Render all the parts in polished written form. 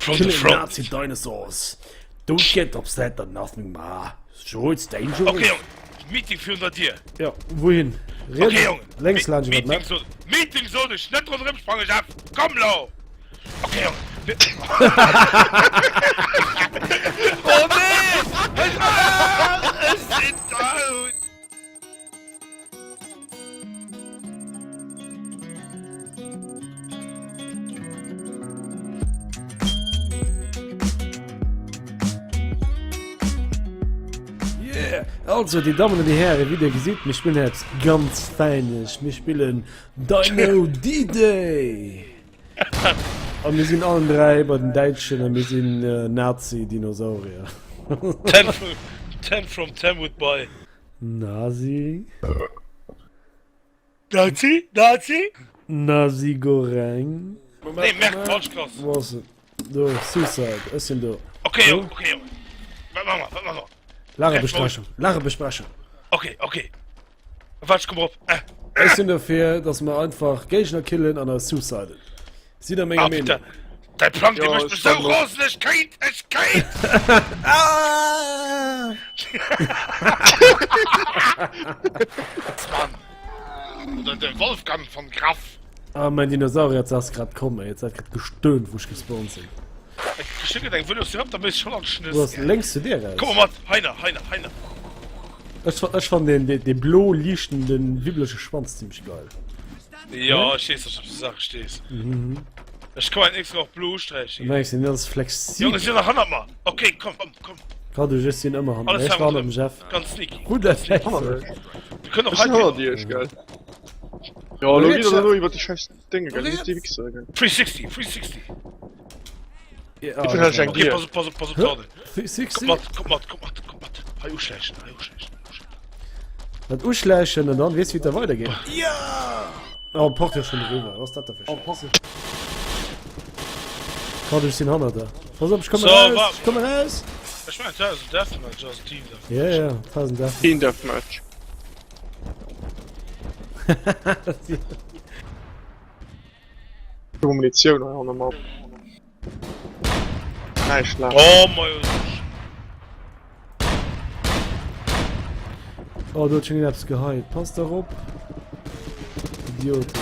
From the Killing front. Nazi dinosaurs. Don't get upset or nothing, ma. Sure, it's dangerous. Okay, Jong. Meeting virun der Dier. Ja, wouhin? Okay, Jong. Lénks laanscht iwwer Meeting d'Map. so, Meeting so ech net ronderëm sprange, Jeff. Komm lo! Okay, Jong. Oh nee! Ech sinn down! Yeah. Also, déi Dammen an déi Hären, wéi dir gesitt, mir spillen eppes ganz Feines. Mir spillen Dino D-Day! A mir sinn allen 3 bei den Däitschen a mir sinn äh, Nazi-Dinosaurier. 10 from, 10 from 10 would buy. Nazi. Nazi? Nazi? Nazi Goreng. Nee, merk, falsch Klass. Wo ass et? Do, Suicide. Ech sinn do. Okay, Jong, okay, Jong. Wat machen wir? Wat machen wir? Lagebesprechung. Lagebesprechung. Okay, okay. Warte, ich komm rop. Äh. Ech sinn dofir, dass mer einfach Géigner killen an eis suiciden. Sidd der menger Ah, Meenung? Peter, dein Plang, dee Ja, mécht mech ech sou kann och. rosen, ech kéint, ech kéint! Ah! Mann. Oder de Wolfgang von Graff. Ah, mein Dinosaurier ass grad komm, ey. Jetzt hat grad gestöhnt, wou ech gespawnt sinn. Geschickt eng Velociraptor méi schon an Wo ass Schnëss. lénks zu dir raus? Komm mat, heiner, heiner, heiner. Ech, ech fand den, den, den blo liichtenden wibbelege Schwanz ziemlich geil. Ja, ech weess, dass du op sou Saache stees. Mhm. Ech kann mein extra och blo usträichen. Merkst du, das ist flexibel. Junge, si nach hannert mer. Okay, komm, komm, komm. Grad du, ech sinn ëmmer hannert. Alles Ech war hannert dem Jeff. Ganz sneaky. Gut, das Hannert Wir können och Ech sinn hei. hannert iech, gell? Ja, lo geet et elo iwwer déi scheiß Dinge, gell? Déi Wichser, gell? 360, 360. Ja, Wéi vill hat ech eng Okay, Dier? pass op, pass op, pass op, Tane. 360. Komm mat, komm mat, komm mat, komm mat. Hei uschläichen, hei uschläichen, hei uschläichen. Dat uschläichen an dann weess wéi et da weidergeet. Ja! Oh, Porte schon eriwwer. Was ass dat da fir Schäiss? Grad ech sinn hannert der. Pass op, ech komme So, raus! wa- Ech komme raus! Ech mein, dat ass en Deathmatch, dat ass en Team Deathmatch. Ja, ja, dat ass en Deathmatch. Team Deathmatch. Hu Munitioun hei hanner mer. Näischt laang. Oh mei Oh, do huet schon een eppes geheit. Passt der op. Idioten.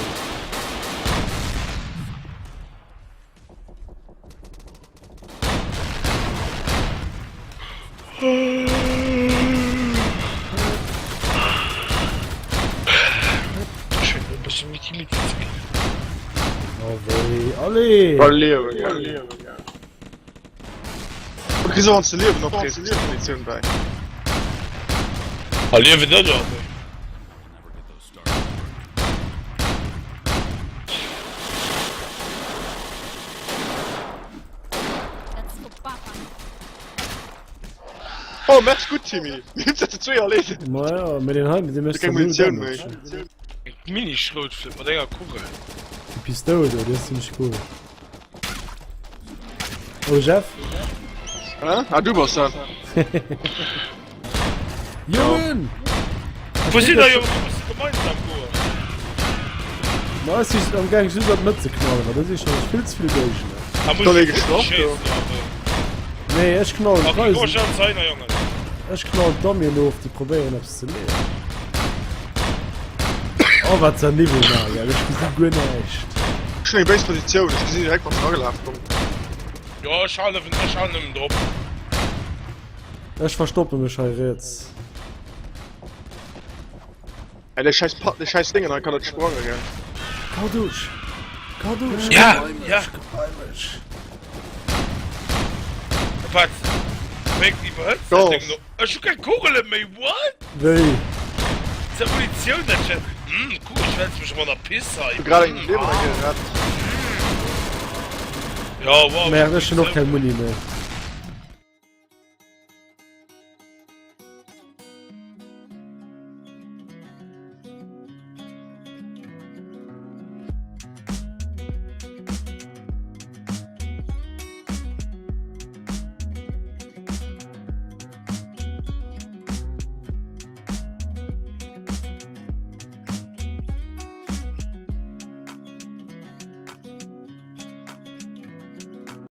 Schön e bësse Miti Miti ze ginn. Oh wéi, allez! Bei Liewen, gell. Du kriss och wann s de Liewen opkriss, kriss du Munitioun bäi. A Liewen net, oder wéi? Oh, merci gutt, Timmy. Mir hunn ze zwee erleedegt. Ma ja, mit den Heim, mit dem Keng Munitioun méi. Mini-Schroutflint mat enger Kugel. Die Pistole, do, die ass ziemlich cool. Oh, Jeff? Hä? Ah, du bass dat. Jongen! Wo sinn der Jongen? Wir mussen gemeinsam goen. Ma ech si am Gaang just an d'Mëtt ze knallen, well do si schon vill ze vill Géigner. Da muss Soll ee ich gestopp, schéissen, aber. Nee, ech knallen Okay, go d'Preisen. schon zeiner, Jongen. Ech knallen d'Dummyen of, déi probéieren eppes ze leeën. Oh, wat ze Niwwel na, gell? Ech gesi guer näischt. Ech hunn eng béis Positioun, ech gesinn direkt wann se agelaf kommen. Jo, ech halen ech halen nëmmen drop. Ech verstoppe mech hei riets. Ey, de scheiß Pa, de scheiß Dingen hei kann net sprangen, gell? Kardouche! Kardouche! Ja, komm bei mech, ja. Komm bei mech! Wat? Wéi iwwerhëtzt Doch. dat Ding no? Ech hu keng Kugele méi, what? Wéi? Ze Munitioun dat je. Hm, cool, ech wälz mech ëm an der Piss hei. Hu grad eng Liewen eng gerett. Ja, wow. Merde, ech hunn och keng Muni méi.